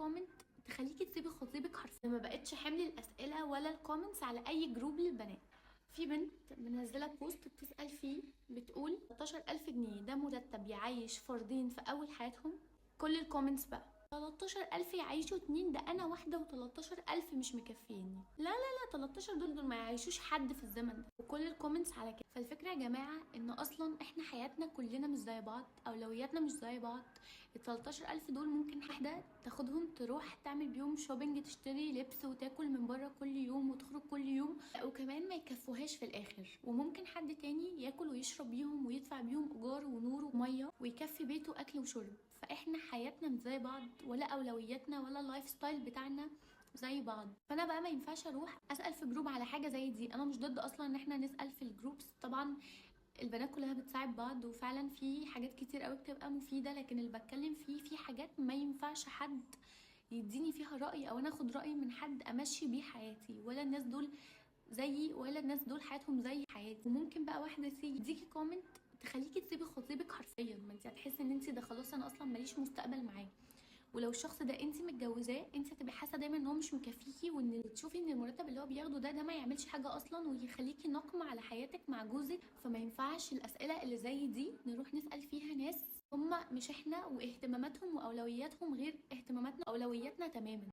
comment تخليكي تسيبي خطيبك حرفيا. ما بقتش حمل الاسئلة ولا ال comments على اي group للبنات. في بنت منزله post بتسال فيه، بتقول 13000 جنيه ده مرتب يعيش فردين في اول حياتهم؟ كل ال comments بقى 13000 يعيشوا اتنين؟ ده انا واحدة و13000 مش مكفيني. لا لا لا، 13 دول ما يعيشوش حد في الزمن ده. وكل ال comments على كده. فالفكرة يا جماعة ان اصلا احنا حياتنا كلنا مش زي بعض، اولوياتنا مش زي بعض. ال 13000 دول ممكن واحدة تاخدهم تروح تعمل بيهم shopping، تشتري لبس وتاكل من بره كل يوم وتخرج كل يوم، وكمان ما يكفوهاش في الاخر. وممكن حد تاني ياكل ويشرب بيهم ويدفع بيهم ايجار ونور ومية ويكفي بيته اكل وشرب. فاحنا حياتنا مش زي بعض، ولا اولوياتنا ولا ال lifestyle بتاعنا زي بعض. فانا بقى ما ينفعش اروح اسال في group على حاجة زي دي. انا مش ضد اصلا ان احنا نسال في ال groups، طبعا البنات كلها بتساعد بعض، وفعلا في حاجات كتير قوي بتبقى مفيده، لكن اللي بتكلم فيه في حاجات ما ينفعش حد يديني فيها راي او انا اخد راي من حد امشي بيه حياتي، ولا الناس دول زيي ولا الناس دول حياتهم زي حياتي. وممكن بقى واحدة تيجي تديكي comment تخليكي تسيبي خطيبك حرفيا، ما انت هتحسي ان انت ده خلاص انا اصلا ماليش مستقبل معاه. ولو الشخص ده انت متجوزاه، انت هتبقي حاسه دايما ان هو مش مكفيكي، وان تشوفي ان المرتب اللي هو بياخده ده ما يعملش حاجة اصلا، ويخليكي ناقمه على حياتك مع جوزك. فما ينفعش الاسئلة اللي زي دي نروح نسال فيها ناس هم مش احنا، واهتماماتهم واولوياتهم غير اهتماماتنا واولوياتنا تماما.